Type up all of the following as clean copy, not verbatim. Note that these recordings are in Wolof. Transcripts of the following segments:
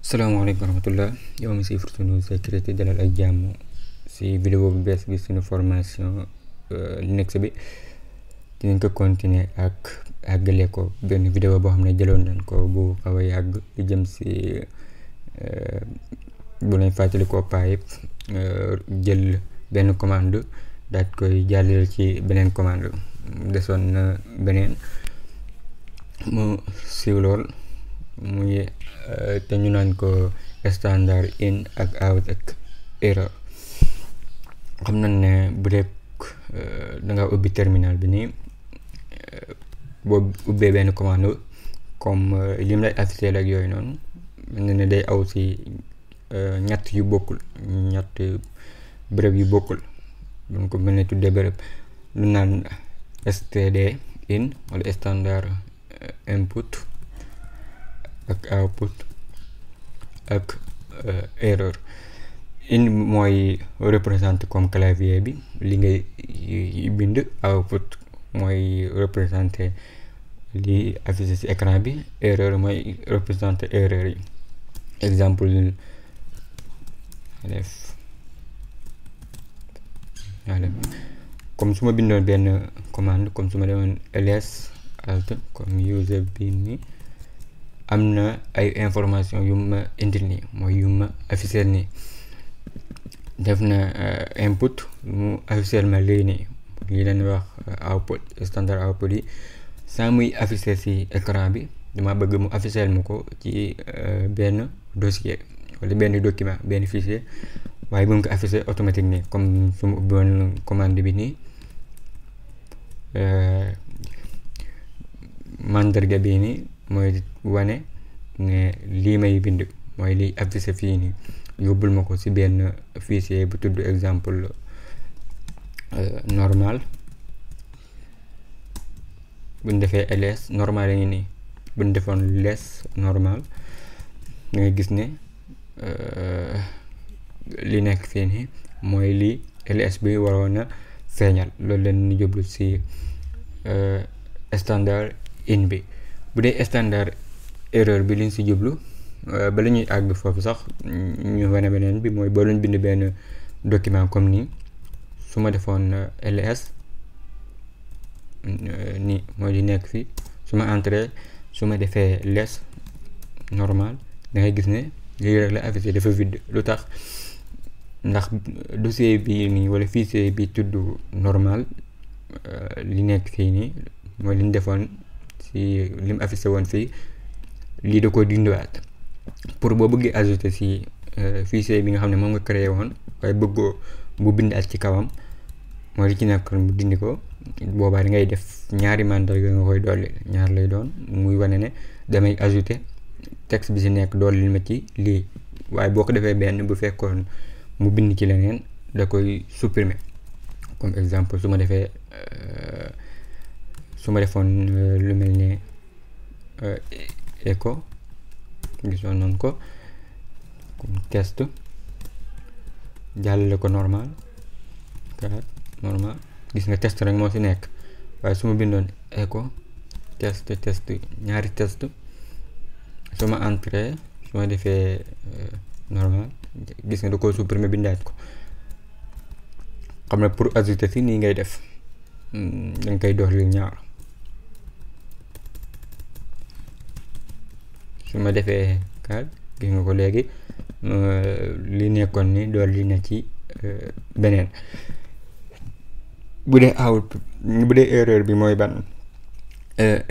salaamaaleykum warahmatullah yow mi si suñu sécurité dalal ak jàmm si vidéo bu bees bi suñu formation Linux bi dinañ ko continuer ak àggale ko benn vidéo boo xam ne jëloon nañ ko bu xaw a yàgg di jëm si bu lañ fàttali ko pipe jël benn commande daat koy jàllale ci beneen commande desoon na beneen mu siiw lool muy te ñu naan ko standard in ak out ak error. xam nañ ne bu dee danga ubbi terminal bi nii boo ubbee benn commande comme lim lay affiché ak yooyu noonu mel na ne day aw si ñett yu bokkul, ñett bërëb yu bokkul, donc mel ne tuddee bërëb lu naan std in wala standard input ak output ak error. In mooy représenter comme clavier bi li ngay bind, output mooy représenter li affiché ci écran bi, error mooy représenter erreur yi. Exemple def comme su ma bindoon benn commande, comme su ma demoon ls alt comme user bi ni am na ay information yu ma indil nii, mooy yu ma affiché nii. def na input mu affiché ma lii nii, lii leen wax output, standard output yi saa muy affiché ci écran bi dama bëgg mu affiché ma ko ci benn dossier wala benn document, benn fichier, waaye bu mu ko affiché automatique nii. comme su ma ubbiwoon commande bi nii, mandarga bii nii mooy wane ne lii may bind mooy liy affiché fii nii, yóbbul ma ko ci benn fichier bu tudd exemple normal. buñ defee ls normal yi nii, buñ defoon less normal da ngay gis ne li nekk fii nii mooy li ls bi waroon a feeñal. loolu leen ñu jublu ci standard in bi. bu dee standard erreur bi liñ ci jublu ba la ñuy àgg foofu sax ñu wane beneen bi, mooy boo leen bind benn document comme nii, su ma defoon ls nii mooy li nekk fii, su ma entré su ma defee less normal da ngay gis ne lii rek la affiché, dafa vide. lu tax? ndax dossier bi nii wala fichier bi tudd normal li nekk fii nii mooy li ñu defoon ci lim affiché woon fii, lii da ko dindiwaat. pour boo bëggee ajouter ci fichier bi nga xam ne moom nga créé woon waaye bëggoo bu bindaat ci kawam, mooy li ci nekkoon bu dindi ko, boobaa da ngay def ñaari mandarga nga koy dolli, ñaar lay doon, muy wane ne damay ajouter texte bi ci nekk dolli ma ci lii. waaye boo ko defee benn, bu fekkoon mu bind ci leneen da koy supprimer. comme exemple su ma defee su ma defoon lu mel ne echo, gisoon noonu ko comme test, jàllale ko normal normal, gis nga test rek moo ci nekk. waaye su ma bindoon echo test ñaari test, su ma entré su ma defee normal gis nga da ko supprimer bindaat ko. xam ne pour ajouter fii nii ngay def, danga koy dolli ñaar. su ma defee kaat gis nga ko léegi li nekkoon ni dolli na ci beneen. bu dee erreur bi mooy ban?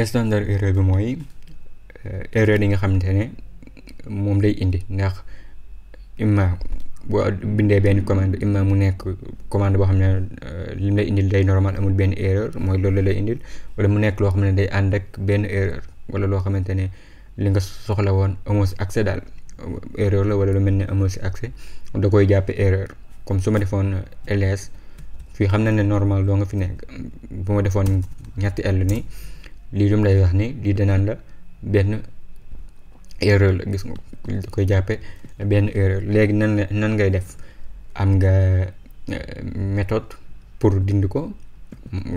standard erreur bi mooy erreur yi nga xamante ne moom day indi, ndax imma boo bindee benn commande, imma mu nekk commande boo xam ne lim lay indil day normal, amul benn erreur, mooy loolu lay indil, wala mu nekk loo xam ne day ànd ak benn erreur, wala loo xamante ne li nga soxla woon amoo si accès daal, erreur la, wala lu mel ne amoo si accès, da koy jàppe erreur. comme su ma defoon ls fii xam na ne normal doo nga fi nekk, bu ma defoon ñetti l ni lii lu mu lay wax ni lii danaan la benn erreur la, gis nga da koy jàppe benn erreur. léegi nan ngay def? am nga méthode pour dindi ko,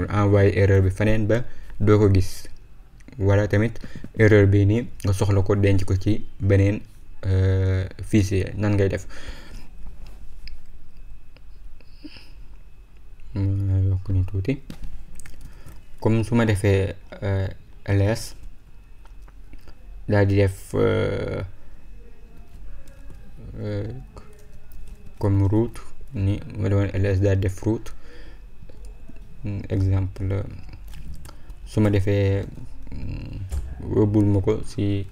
envoyer erreur bi feneen ba doo ko gis, wala tamit erreur bi nii nga soxla ko denc ko ci beneen fichier nan ngay def. yokk ni tuuti comme su ma defee ls daal di def comme root ni ma demoon ls daal di def root exemple su ma defee yóbbul ma ko si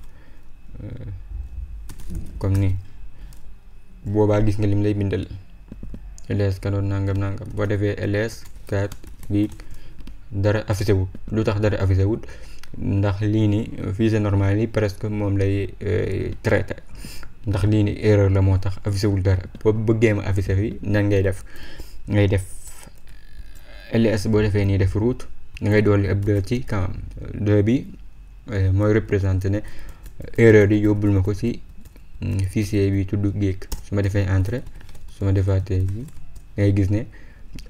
comme ni boobaa gis nga lim lay bindal ls kanoon nangam boo defee ls 4 bi dara affiché wut. lu tax dara affiché wut ndax lii ni fichier normal yi presque moom lay traité ndax lii ni erreur la moo tax affiché wul dara. boo bëggee ma affiché fi nan ngay def ls boo defee nii def root da ngay dolli ab 2 ci kanam 2 bi mooy représenté ne erreur yi yóbbul ma ko ci fichier bi tudd geek. su ma defee entrée su ma defaatee bi ngay gis ne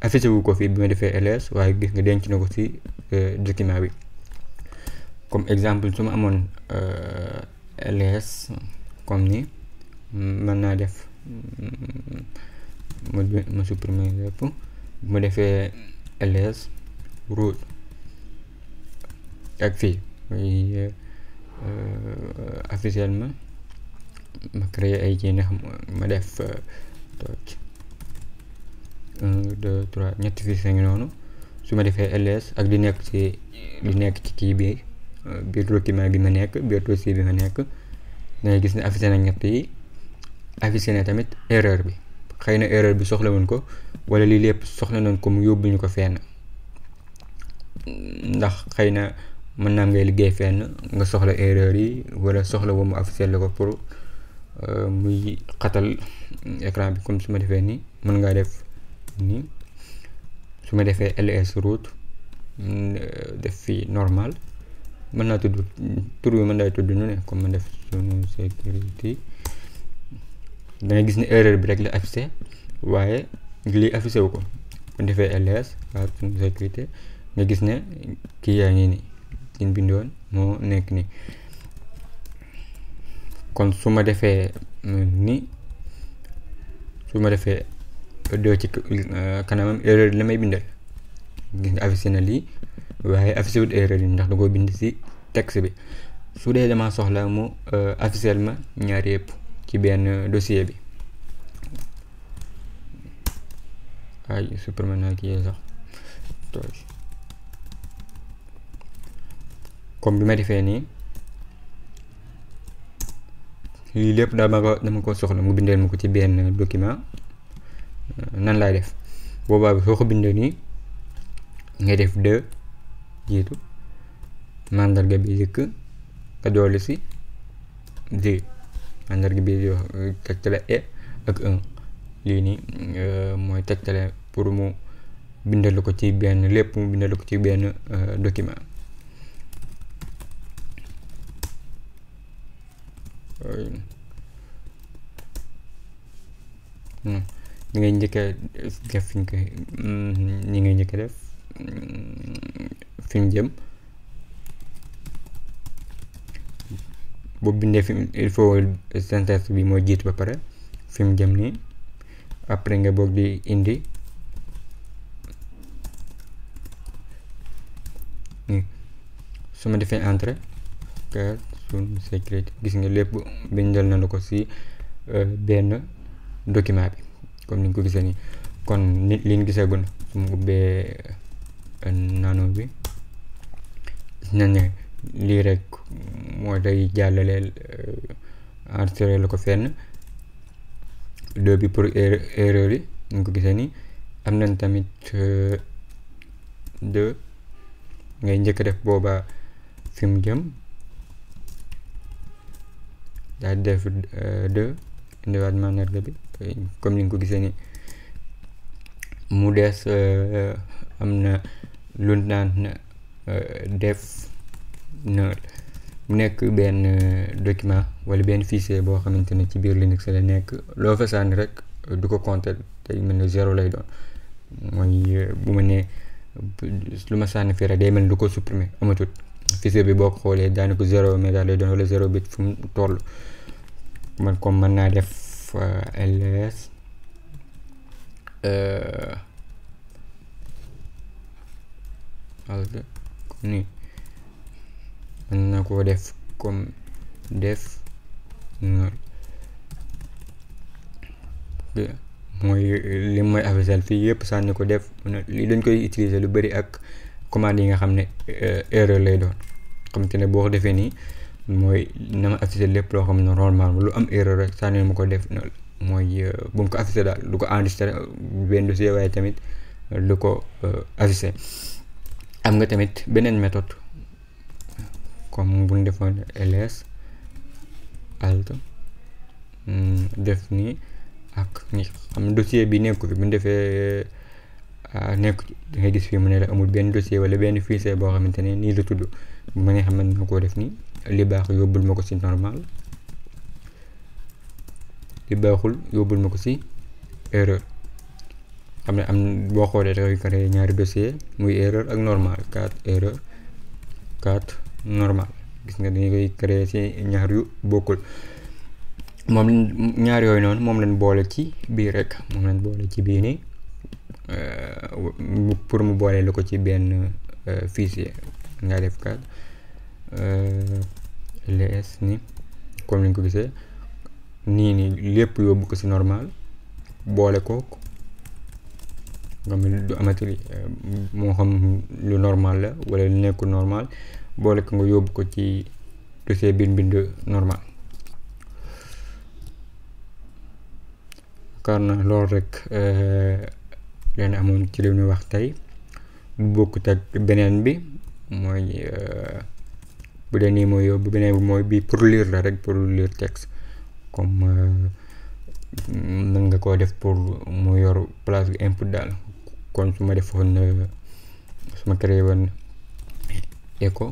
affiché wu ko fii bi ma defee ls waaye gis nga denc na ko ci document bi. comme exemple su ma amoon ls comme ni mën naa def ma supprimer lépp bu ma defee ls root ak fii officiellement ma créé ay ci ne xam ma def toj 1 2 3 ñetti fichier ngi noonu. su ma defee ls ak di nekk ci kii bi biir document bi ma nekk biir dossier bi ma nekk ngay gis ne affiché na ñett yi affiché na tamit erreur bi. xëy na erreur bi soxla woon ko wala lii lépp soxla nañ ko mu yóbbuñu ko fenn ndax xëy na mën naa ngay liggéey fenn nga soxla erreur yi wala soxla woo mu affiché la ko pour muy xatal écran bi. comme su ma defee nii mën ngaa def nii su ma defee ls root def fii normal mën naa tudd tur bi mën naa tudd nu ne comme ma def sunu sécurité da ngay gis ne erreur bi rek la affiché waaye lii affiché wu ko. bu defee ls waa sunu sécurité nga gis ne kii yaa ngi nii liñ bindoon moo nekk nii. kon su ma defee ni su ma defee 2 ci kanamam erreur la may bindal gis nga affiché na lii waaye affiché wut erreur yi ndax da koo bind ci texte bi. su dee dama soxla mu affiché ma ñaar yëpp ci benn dossier bi ay supprimer naa kii sax toj comme bi ma defee nii lii lépp dama ko soxla mu bindeel ma ko ci benn document nan laay def. boobaa bi soo ko bindee nii ngay def 2 jiitu mandarga bi jëkk nga dolli si 2 mandarga bi tegtale e ak 1 lii nii mooy tegtale pour mu bindal ko ci benn lépp mu bindal ko ci benn document. ñi ngay njëkk a def fi ñu koy ñi ngay njëkk a def fi mu jëm boo bindee fi il faut syntaxe bi mooy jiitu ba pare fi mu jëm nii après nga boog di indi su ma defee entrée que sunu sécurité gis nga lépp bindal na la ko ci benn document bi comme ni nga ko gisee nii. kon nit liñ gisagun su ma ubbee nano bi gis nañ ne lii rek moo day jàllaleel enregistré la ko fenn 2 bi pour erreur yi ni nga ko gisee nii. am nañ tamit 2 ngay njëkk a def booba fi mu jëm daal def 2 indiwaat mandarga bi comme ni nga ko gisee nii. mu des am na lu naan def null mu nekk benn document wala benn fichier boo xamante ne ci biir Linux la nekk loo fa sànni rek du ko compter te mel ne 0 lay doon. mooy bu ma nee lu ma sànni fii rek day mel ni du ko supprimer amatut fichier bi boo ko xoolee daanaka 0 méga lay doon wala 0 bit fu mu toll. man comme mën naa def ls alt comme ni mën naa koo def comme def mooy li mooy afficher fii yëpp sànni ko def li dañ koy utiliser lu bari ak commande yi nga xam ne erreur lay doon xam te ne boo ko defee nii mooy na ma afficher lépp loo xam ne normalement lu am erreur rek sànni ma ko def mooy bu mu ko afficher daal du ko enregistrer benn dossier waaye tamit lu ko afficher. am nga tamit beneen méthode comme bu ñu defoon ls alt def nii ak ni xam ne dossier bi nekku fi bu ñu defee nekku da ngay gis fii mu ne la amul benn dossier wala benn fichier boo xamante ne nii la tudd ma nga xam ne na koo def nii li baax yóbbul ma ko ci normal li baaxul yóbbul ma ko ci erreur. xam ne am boo xoolee dafay créer ñaari dossier muy erreur ak normal 4 erreur 4 normal gis nga dañu koy créer ci ñaar yu bokkul moom ñaar yooyu noonu moom lañ boole ci biir rek moom lañ boole ci biir nii pour mu boole la ko ci benn fichier nga def 4 ls ni comme lañ ko gisee nii lépp yóbbu ko ci normal boole ko nga xam du amati moo xam lu normal la wala lu nekkul normal boole ko nga yóbbu ko ci dossier bind normal. karna loolu rek leen amoon ci li ñu wax tey bu bokkut ak beneen bi mooy bu dee nii mooy yóbbu beneen bi mooy bii pour lire la rek pour lire texte comme mën nga koo def pour mu yor place bi input daal kon su ma defoon su ma créé woon echo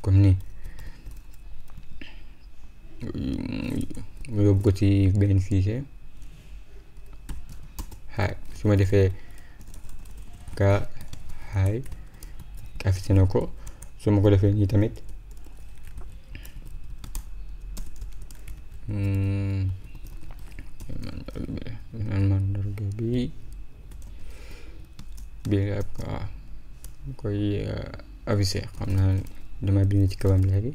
comme nii mu yóbbu ko ci benn fichier su ma defee ka affiché na ko su ma ko defee nii tamit mandarga bi ak koy affiché xam naa dama bind ci kawam léegi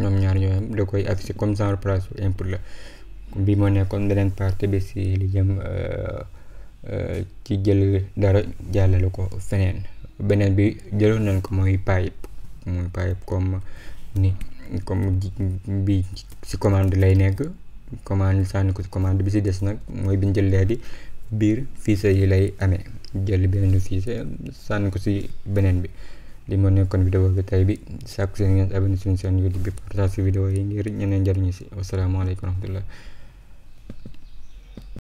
ñoom ñaar ñooyam da koy affiché comme genre place input la bi moo nekkoon beneen partie bi si li jëm ci jël dara jàllale ko feneen beneen bi jëloon nañ ko mooy pipe comme ni comme bi ci commande lay nekk commande sànni ko ci commande bi ci des nag mooy biñ jël léegi biir fichier yi lay amee jël benn fichier sànni ko ci beneen bi li moo nekkoon vidéo bi tey bi sàkku seen ngeen abonné suñu chaîne YouTube bi partage vidéo yi ngir ñeneen njariñu ci wasalaamaaleykum wa rahmatullah